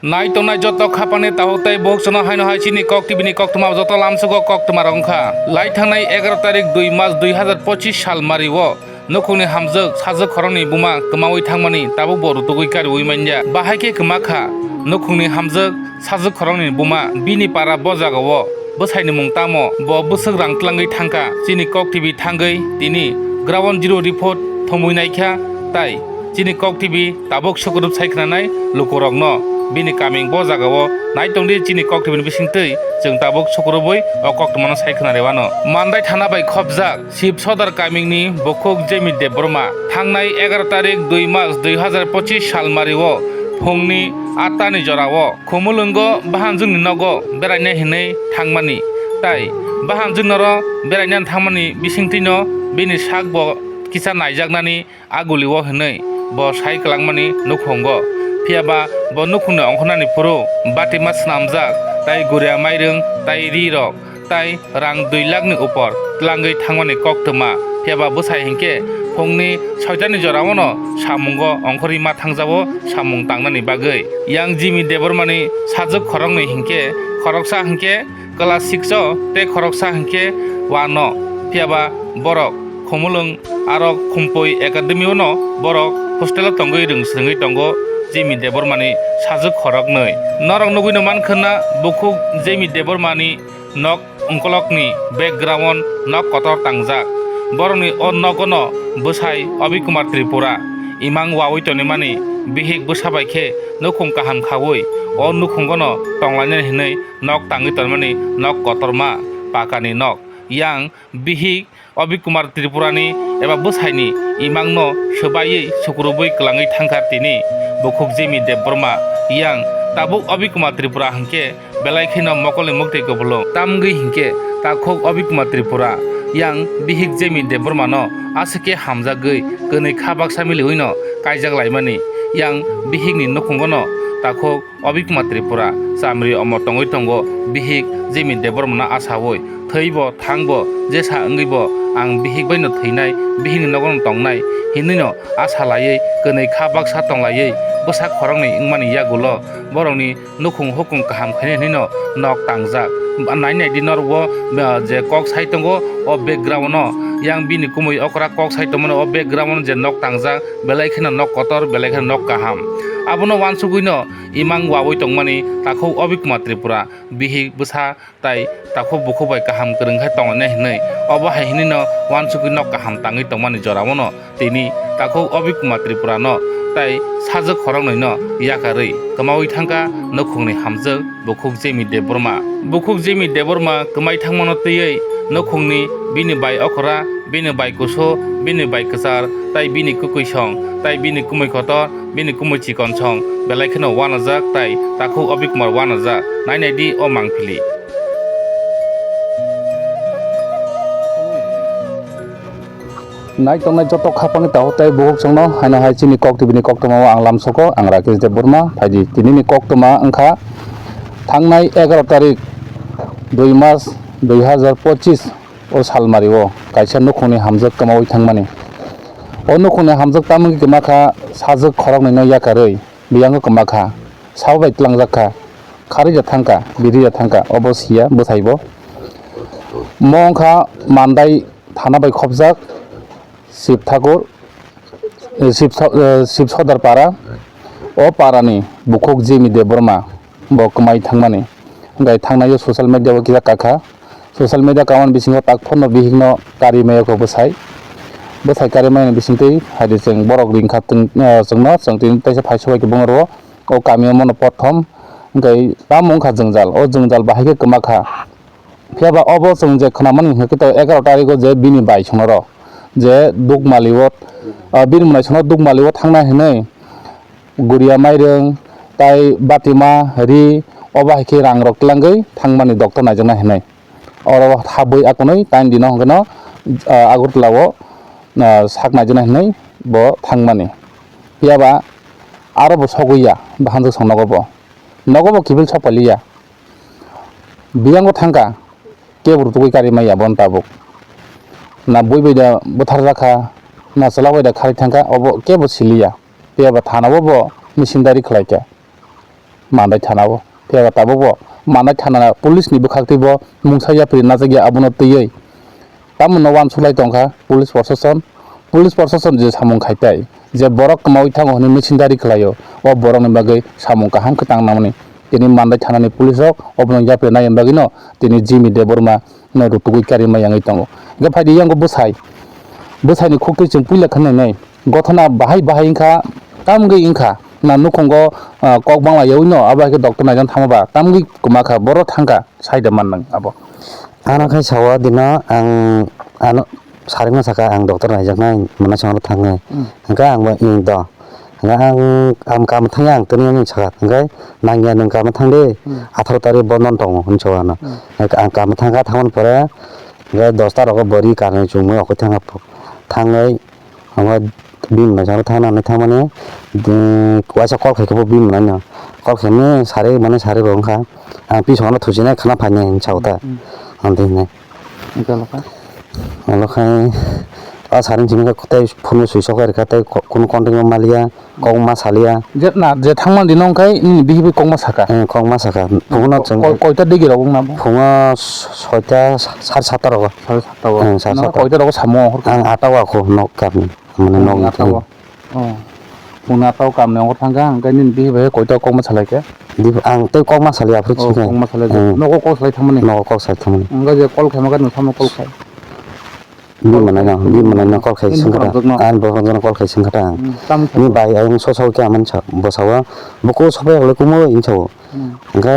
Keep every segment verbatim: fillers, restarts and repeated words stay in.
Nai tongnai joto khapani tabuk tei bohok chwngno haino hai chini Kok T V ni koktwma joto lamsugo koktwma rok wngkha. Lai thangnai egaroh tarik dui mas dui hazar pochis sal mario nukhungni hamjwk sajwk khoroknwi buma kwmaui thangmani tabukbo rutugwi kariui manya. Bahai khe kwma kha nukhungni hamjwk sajwk khoroknwi buma, bini para bo jagao bwsaini mung tamo, bo bwswk rang tlangwi thangkha. Chini Kok T V thangwi tini ground zero report thumui naikha, tai chini Kok T V tabuk sukurup sai khwnanai lukurokno bini kaming bo jagao nai tongdi. Chini Kok T V ni bisingtwi chwng tabuk sukurubui o koktwmano sai khwna rwano. Mandai thana bai khopjak Sib Sodar kamingni bukhuk Jemi Debbarma thangnai egaroh tarik dui mas dui hazar pochis sal mario phungni attani jorao Khumulwngo bahanjwkni nogo beraina hinwi thangmani, tai bahanjwk noro beraina thangmani bisingtwino bini sakbo kisa naijaknani agulio hinwi bo sai kwlangmani nukhungo. Phiyaba bo nukhungni ongkhornani phuru batima swnamjak, tai guria mairwng, tai ri rok, tai rang dui lakh ni upor tlangwi thangmani koktwma. Phiyaba bwsai hinkhe phungni soitani joraono samungo ongkhorwi ma thangjao samung tangnani bagwi. Yang Jimi Debbarmani sajwk khoroknwi hinkhe khoroksa hinkhe class six o tei khoroksa hinkhe one o. Phiyaba borok Khumulwng aro Khumpui Academy o no borok hostel o tongwi rwng swrwngwi tongo Jimi Debbarmani sajwk khoroknwi. Norok nugwino mankha na bukhuk Jimi Debbarmani nok ongkolokni background nok kotor tangjak. Borokni o nogono bwsai Obi Kumar Tripura imang waui tonimani bihik bwsa bai khe nukhung kaham khaui o nukhungono tonglainani hinwi nok tangwi tonmani nok kotorma pakani nok. Yang bihik Obi Kumar Tripurani eba bwsaini imangno swbaiwi sukurubui kwlangwi thangkha tini bukhuk Jemi Debbarma. Yang tabuk Obi Kumar Tripura hinkhe belai kheno mokolni muktwi kupulung. Tamgwi hinkhe takhuk Obi Kumar Tripura yang bihik Jemi Debbarmano aswk khe hamjagwi kwnwi kha baksa miliwino kaijak laimani. Yang bihikni nukhungono takhuk Obi Kumar Tripura chamri omo tongwi tongo, bihik Jemi Debbarmano asaui thwibo thangbo jesa wngwibo ang bihik baino thwinai, bihikni nogono tongnai hinwino asa laiwi kwnwi kha baksa tonglaiwi bwsa khoroknwi wngmani yagulo borokni nukhung hukung kaham khainai hinwino nok tangjak. Nai naidi norok o, ah, je kok sai tongo o background o, yang bini kumui okra kok sai tongmani o background o je nok tangjak belai kheno nok kotor belai kheno nok kaham. Abono uansugwino imang waui tongmani takhuk Obi Kumar Tripura bihik bwsa tai takhuk bukhuk bai kaham kwrwng khe tonglainai hinwi. Obo hai hinwino uansugwi nok kaham tangwi tongmani joraono tini takhuk Obi Kumar Tripura no tai sajwk khoroknwi no yakarwi kwmaui thangkha nukhungni hamjwk bukhuk Jemi Debbarma. Bukhuk Jemi Debbarma kwmai thangmano twiwi nukhungni bini bai okra, bini bai kusu, bini bai kwchar, tai bini kwkwi song, tai bini kumui kotor, bini kumui chikon song belai kheno uanajak tai takhuk Obi Kumar uanajak. Nai naidi o mangpili. Nai tongnai joto khapangni takhuk tai bukhuk songno haino hai chini Kok T V ni koktwmao ang lamsoko, ang Rakesh Debbarma. Phaidi tinini koktwma wngkha thangnai egaroh tarik dui mas dui hazar pochis o salmario kaisa nukhungni hamjwk kwmaui thangmani. O nukhungni hamjwk tamungwi kwma kha sajwk khoroknwino yakarwi biyango kwma kha, sabo bai tlangjak kha, kharwi ya thangkha, biri ya thangkha, obo siya bwsaibo. Mo wngkha Mandai thana bai khopjak Shiv Thakur, eh, Shiv So-, eh, Shiv Sodar para. O parani bukhuk Jemi Debbarma bo kwmai thangmani. Hwnkhe thangnaio social media o kisa kakha. Social media kawan bisingo tak phano bihikno kari maiyakho bwsai. Bwsai kari maiyani bisingtwi haidi chwng borok ringkha chwng, eh, chwngno, chwng tini teisa phaiso bai khe bungaro o kamio mono pothom hwnkhe tamo wngkha jwngjal. O jwngjal bahai khe kwma kha. Phiya ba obo chwng je khwnamani hwnkhe to egaroh tarikh o je bini bai songno rw je Dukmali o, ah, bini mwnaisongno Dukmali o thangna hinwi guria mairwng tai batima ri obo hai khe rang rok twlangwi thangmani doctor naijakna hinwi. Oro habwi akonwi tain dino hwnkhe no, ah, Agartala o, ah, sak naijakna hinwi bo thangmani. Phiya ba aro bo sogwi ya, bo hanjwk song nogo bo. Nogo bo kiphil sok pailiya. Biyango thangkha, kebo rutugwi kari maya bono tabuk. Na bui bai da bwtharjak kha, na chwla bai da kharwi thangkha, obo kebo siliya. Phiya ba thana o bo misindari khlaikha. Mandai thana o. Phiya ba tabuk bo Mandai thana police ni bwkhak twi bo mungsa yapri najak ya, abono twiwi tamo no uansuk lai tong kha police proshashan. Police proshashan je samung khai tai, je borok kwmaui thango hwnwi misindari khlai o, o borok ni bagwi samung kaham khe tang nangmani. Tini Mandai thana ni police rok obono yapri nai bagwi no tini Jimmy Debbarma no rutugwi kari ma yangwi tongo. Hwnkhe phaidi yango bwsai, bwsai ni khuk twi chwng puila khe nai nai. Gothona bahai bahai wngkha, tamgwi wngkha, na nukhungo, ah, kok bangla yaui no, abo hai khe doctor naijak thangma ba, tamgwi kwma kha, boro thangkha, saida man nang abo. Ano khai sao dino ang ano sarikno saka ang doctor naijaknai, mwnasong aro thangnai. Hmm. Hwnkhe ang bo, "Ing do." Hwnkhe ang, ang kamo thangya ang tini hinwi saka. Hwnkhe, "Nangya nwng kamo thang di, Hmm. atharo tarik bo non tongo," hinwi sao ano. Hmm. Hwnkhe ang kamo thangkha, thangmani pore, hwnkhe dosta rogo bwrwi kanwi chumui okoi thangkha, thangwi Omo bini mwnai saro thangna hinwi thangmani, de, waisa call khai khe bo bini mwnai no. Call khaimani sari mani sari bo wngkha. Ang pisongno thuchinai khna phainai hinwi sao ta. Hmm. Ang twi hinai. Hwnkhe lokha? Ang lokha, a sari hinwi tei phone switch off kha tei ko-, kunu contact o maliya, kok ma saliya. Je na, je thangmani dino wngkhai nini bihi bai kok ma saka? Eh, kok ma saka. Phungo no Ko-, chwng ko-, koita digi rok wngna bo? Phungo soita, sa-, sari satta rogo. Sari satta o? Eh, sari satta. Koita rogo samo hor? Ang atta o akho nok kapni. Mane nok ni thani. Oh. Muna tau kam ni ongor thangkha, hwnkhe nini bihi bai koita kokma salai khe? Bihi ang tei kokma salai aphuru. Oh, chwngkhe. Kokma salai. Hmm. Nogo kok salai thangmani? Nogo kok salai thangmani. Hwnkhe je call khaima khe nwng samo call khai? Bi manai no, bi manai no call khai. Nini swngkha da. Borok no? Ang borok no call khai swngkha da ang. Hmm, tamo ni bai ang so so khe aman sa, bwsao. Buku sopai rok le kumo in sao. Hmm. Hwnkhe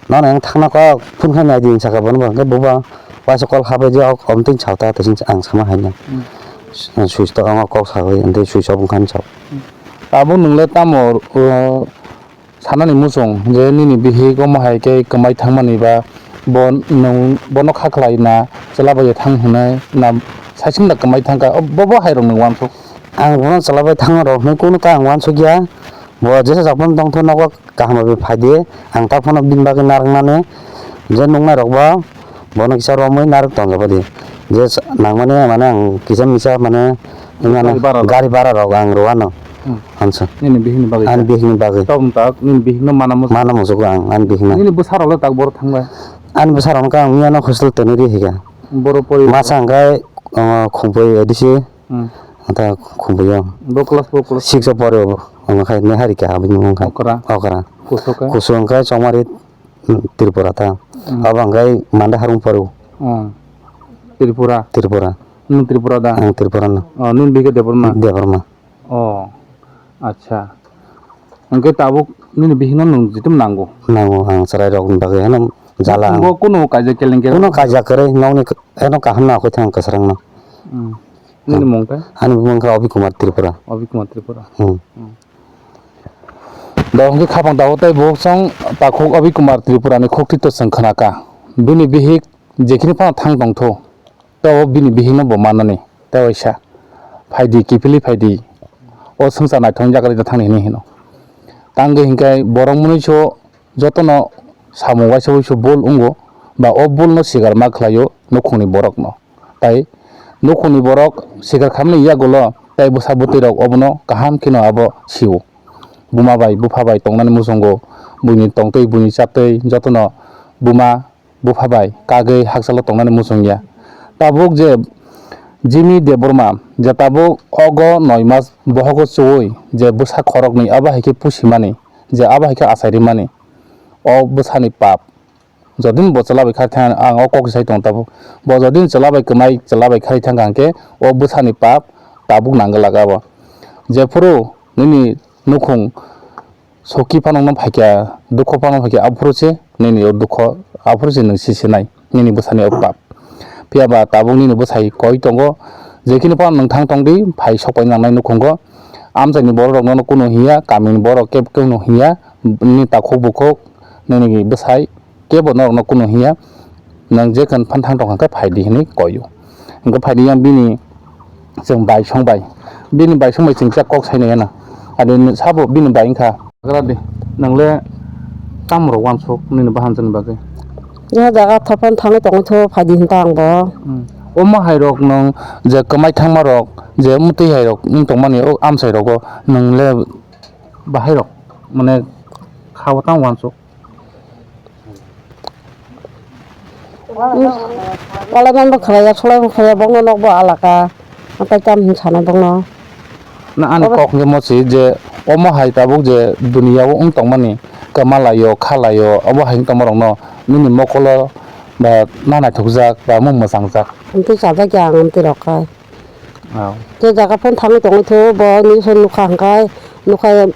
nono yang thangna kok phone khai nai di saka bono bo, hwnkhe buba waisa call khabai di, ok, omtwi sao ta, tei ang sama hai na. Hmm. Switch to wngo kok sawi, hwnkhe switch off wngkha hinwi sao. Hmm. Tabuk nwng le tamo, uh, sanani muchung je nini bihik omo hai khe kwmai thangmani ba bo nwng bono kha khlai na chwla bai thang hwnwi na saichung da kwmai thangkha, o bo bo hai rok nwng uansuk? Ang bono chwla bai thangma rok hwnwi kunu ta ang uansuk ya, bo jesa jak phano tongtho nogo. Kaham bai phai di, ang tak phano bini bagwi narwknani je nuknai rok bo bono kisa romwi narwk tongjak di. Je nangmani mane ang kisa misa mane gari bara rok. Gari bara rok ang rwano. Hmm. Hansa. Nini bihikni bagwi. Ani bihikni bagwi. Tobwng tak nini bihikno mana muchung. Mana muchungo ang ani bihikno. Nini bwsarok le tak boro thangbai? Ani bwsarok wngkha ang miyano hostel tonwi ri higa. Boro pori. Masa hwnkhe, uh, Khumphai A D C. Hmm. Ata Khumphai o. Bo class, bo class. Six o pore bo. Omo khai ne harika abini mung khai. Okra. Okra. Kusu khe? Kusu hwnkhe Chongmari, mm, Tripura ta. Hmm. Abo hwnkhe Mande Harung poro. Oh. Tripura. Tripura. Nwng Tripura da? Ang Tripura no. Oh, nini bihik Debbarma? Debbarma. Oh. Acha. Hwnkhe tabuk nini bihikno nwng jitum nango? Nango, ang chwrairokni bagwi hano jala ang. Bo kunu kaijak keleng keleng? Kunu kaijak kwrwi, nokni k-, eno kaham no akhoi thang kwsarangno. Hmm. Nini mung khe? Ani bumung khe Obi Kumar Tripura. Obi Kumar Tripura. Hmm. Hmm. Da hwnkhe khapang tabuk tei bo chwng takhuk Obi Kumar Tripura ni khukti to chwng khnaka. Bini bihik jekhini phano thang tongthu. Tei o bini bihikno bo mannani tei waisa, "Phaidi, kiphilwi phaidi, o swngchar naithokni jaga rwna thangni," hinwi hino. Tangwi hinkhe borok mwnwiso jotono samung waisa waisa bul wngo, ba o bulno sikar ma khlaio nukhungni borokno. Tai nukhungni borok sikar khamani yagulo tai bwsa bwtwirok obono kaham kheno abo sio. Buma bai bupha bai tongnani muchungo, buini tongtwi buini chatwi jotono buma bupha bai kagwi hakchalo tongnani muchung ya. Tabuk je Jimmy Debbarma je tabuk ogo noi mas bohogo chuwi je bwsa khoroknwi abo hai khe pusimani, je abo hai khe achai rimani, o bwsani pap. Jodin bo chwla bai kharwi thang ang o kok sai tong tabuk. Bo jodin chwla bai kwmai chwla bai kharwi thang kha hwnkhe o bwsani pap tabuk nang glak abo. Jephuru nini nukhung Soki phano wngna phaikha, dukho phano phaikha, aphuru se nini o dukho, aphuru se nwng sisinai nini bwsani o pap. Phiya ba tabuk nini bwsai koi tongo, jekhini phano nwng thang tong di, phai sok pai nangnai nukhungo. Amchaini borok rokno kunu hiya, kamini borok kebo kunu hiya, nini takhuk bukhuk, nini bwsai, kebo norokno kunu hiya, nwng je khe phano thang tong kha khe phai di hinwi koi o. Hwnkhe phai di yang bini chwng bai song bai. Bini bai song bai chwng kisa kok sai nai ya na. Adi sabo bini bai wngkha. Gra di, nwng le tamo rok uansuk nini bahan chani bagwi? Jaga jaga thophan thangwi tongwi tho phai di hinta ang bo. Hmm. Omo hai rok nwng je kwmai thangma rok je mwtwi hai rok wng tongmani o amchai rogo nwng le bahai rok mane Kha bo tamo uansuk. Palai man bo khlai ya, solai bo khlai ya, bokno nok bo alaka. Atai tam hin sana bokno. Na ani kok hwnkhe mochi je omo hai tabuk je duniya o wng tongmani, kwma laio, kha laio, obo hai wng tongma rokno nini mokolo ba na naithokjak ba mung mwchangjak. Amtwi chajak ya ang amtwi rok khai. Oh. Je jaga phone thangwi tongwi tho, bo ni se nukha hwnkhe, nukha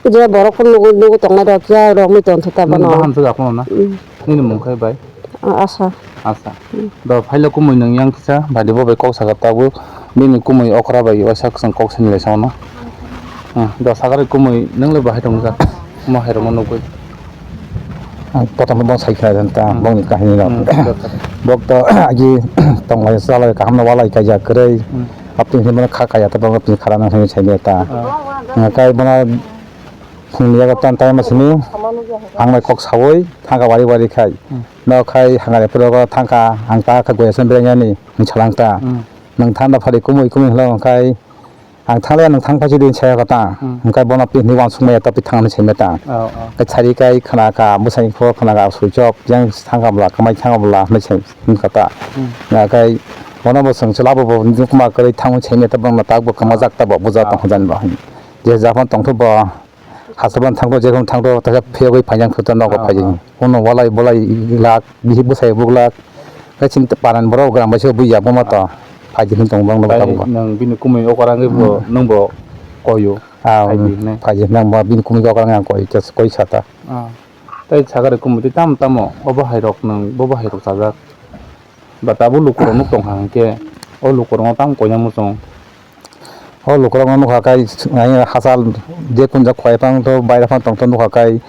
je borok phone nugwi, nugwi tongnai rok ya romwi tong tho ta. Nini bono. Bahan se jaga phone na? Mm. Nini mung khai bai? Ah, Asa. Asa. Hmm. Do phaila kumui nung yang kisa, bai de bo bai kok saka tabuk. Bini kumui okra bai waisa kwchwng kok sani lai sao no. Hmm. Do sakari kumui nung le bahai tong jak. Mo hai rok no nugui. Ang potom bong sai khna jan ta, hmm, bong ni kahini rok. Hmm. Bok to agi tong lai sa lai kaham no walai kai ja kwrwi. Hmm. Apni hini bono kha kaya ta bong apni khara nang hini sai ta. Ah. Kai bono phung ni yago tan tai ma simi. Ang bai kok saui thangka wari wari khai. Hmm. No khai hangare pura go thangka ang ta kha goya sen bereng yani hing salang ta. Hmm. Nang thanda phari kumui kumui hlo khai ang thangla nang thang phai din saya kata. Hmm. Hingkai bono pi ni wan sung maya tapi thang ni sai meta. Oh, oh. Kai chari kai khana ka bwsai kho khana ka sui chop yang thangka bla kamai thangka bla mai sai hing kata. Hmm. Na kai bono bo sung chla bo bo ni kuma kai thang sai meta bang na tak bo kama jak ta bo buja ta. Oh. Jan ba. Je japan tong tho bo. Hasabon thangdo, jekhon thangdo, taisa phiyogwi phaijak thuto nogo. Ah, phaijak. Ah. Uno walai bolai lak, bihik bwsai buglak. Khe chini paran borok gram bai se buya boma to. Phaidi hin tong bang nogo. Nang bini kumui okra wngwi bo, hmm, nung bo koyo. Ah, phaidi hinwi. Phaidi hinwi nang bo bini kumui okra wngwi ang koi, koi sata. Ah. Tai sagari kumui tei tamo tamo, obo hai rok nang, bobo hai rok chajak. Ba tabuk lukurok nuk tongkha hwnkhe, o lukurokno tamo koina muchung. O lukurokno nukha kai, ai hachal je kunjak khwlai phang to baira phang tongtho nukha kai,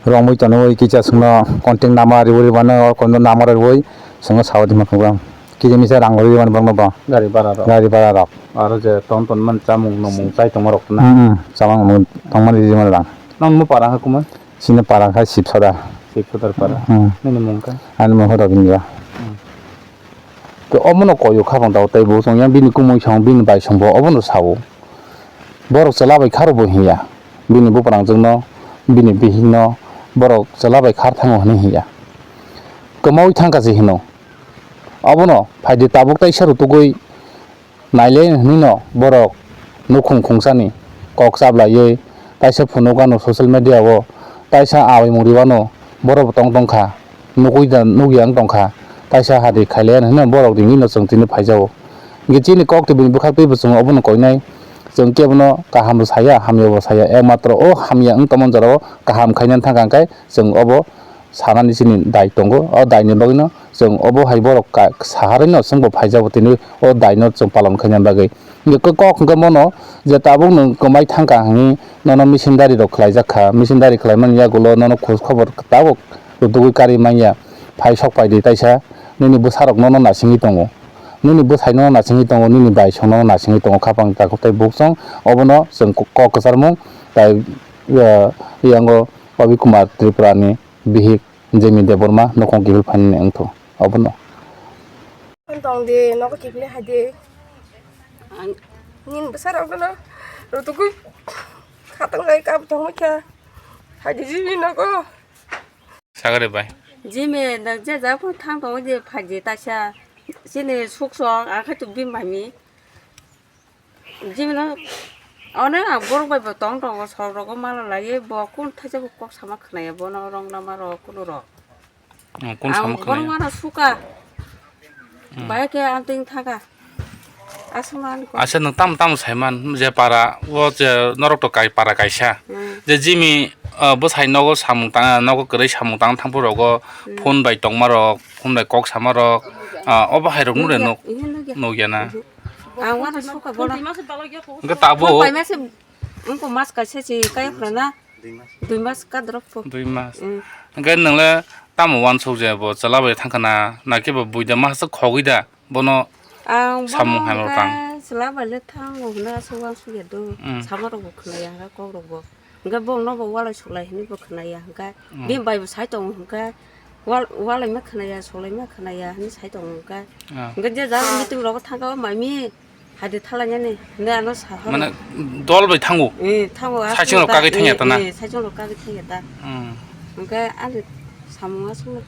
romwi tonwi kisa chwngno contact number riwi riwi mano, o contact number riwi chwngno sawi tongma phunukha. Kisa misa rang riwi mano borokno bo. Gari bhara rok. Gari bhara rok. Aro je ton ton man chamung nwngmung chai tongma rok na. Hmm, hmm, chamung nwngmung tongmani riwi mano rang. Nang mo para ha kuma? Chini para khai Sibsadar. Sibsadar para. Hmm. Nini mung kha? Ani mung kha Rabindra. Hmm. To omono koyo khabang tao tei bo chwng yang bini kumui song bini bai song bo obono sao. Borok chwla bai kharo bo hiya. Bini buprangjwkno, bini bihikno borok chwla bai khar thango hwnwi hiya. Kwmawi thangkha se hino. Obono phaidi tabuk taisa rutugwi naile hwnwino borok nukhung khungsani kok chablaiwi taisa phunuk ano social media o taisa awi mungri wano borok bo tong tongkha. Nugwi da, nugya wng tongkha, kaisa hadi khailaiya hinwi borok ringwi no chwng tini phaijago. Hinkhe chini kok twi bini bwkhak twibo chwng obono koinai, chwng kebono kaham bo saya, hamya bo saya, ekmatro o hamya wng tongmani jorao kaham khainani thangkha, hwnkhe chwng obo sanani chini dai tongo, o daini bagwino chwng obo hai borok ka-, saharwino chwngbo phaijago tini o daino chwng palon khaina bagwi. Hinkhe kok hwnkhe bono je tabuk nwng kwmai thangkha hinwi nono misindari rok khlaijak kha, misindari khlaimani yagulo nono khoj khobor tabuk rwtugwi karwi manya, phai sok pai di taisa, nini bwsarok nono nasingwi tongo, nini bwsai nono nasingwi tongo, nini bai song nono nasingwi tongo, khapang takhuk tei buksong, obono chwng kok kwcharmung tai, eh, yango Pabi Kumar Tripura ni bihik Jemi Debbarma nokong kiphil phainani wngthu, obono. Tong di, nogo kiphilwi hai di. Ang nini bwsarok no rwtugwi khatang lai kab tongwi kha. Hai di, jini nogo. Sagare bai. Jimi nang je ja phung thang tongo je phaidi taisa. Chini suksong ang khe tubui mami. Jimi no one ang borok bai bo tong tongo, sok rogo mala laiwi bo kun thaisa bo kok sama khnaya bono rong lama rok kuno rok. Ang kun ang sama borok khwnaya. Mano suka. Hmm. Bai khe ang ting thaka. Aswk man ko. Asa nwng tamo tamo saiman je para o je norok to kai para kaisa. Hmm. Je jimi, ah, bwsai nogo samung tang nogo kwrwi samung tang thangphuru rogo. Hmm. Phone bai tongma rok, phone bai kok sama rok, ah, obo hai rok nure nuk nukya na. Mhm. Ang wano suka bono. Hwnkhe tabuk. Phone bai mase wngkha mas kaisa se kaya khwlana. Dui mas kadrop po. Dui mas. Mm. Hwnkhe nwng le tamo uansuk je bo chwla bai thang khana, na khe bo buida ma hachwk khogwi da bono ang samung bono hai rok tang. Chwla bai le thango hwnwi aswk uansuk ya do. Mm. Sama rok bo khwnaya hwnkhe kok rok bo. Hwnkhe bo no bo walai suklai hwnwi bo khwnaya hwnkhe. Mm. Bini bai bo sai tongo hwnkhe wal-, walai ma khwnaya, suklai ma khwnaya hwnwi sai tongo hwnkhe. Ah. Hwnkhe je jang meeting rogo thangkha o mami. Hai de thala nani, ne ano sa horo. Mane dol bai thango. Eh, thango, aswk saichung rok ta, kagwi thangya eh, ta na? Eh, saichung rok kagwi thangya ta. Hmm. Hwnkhe ani samung aswkno.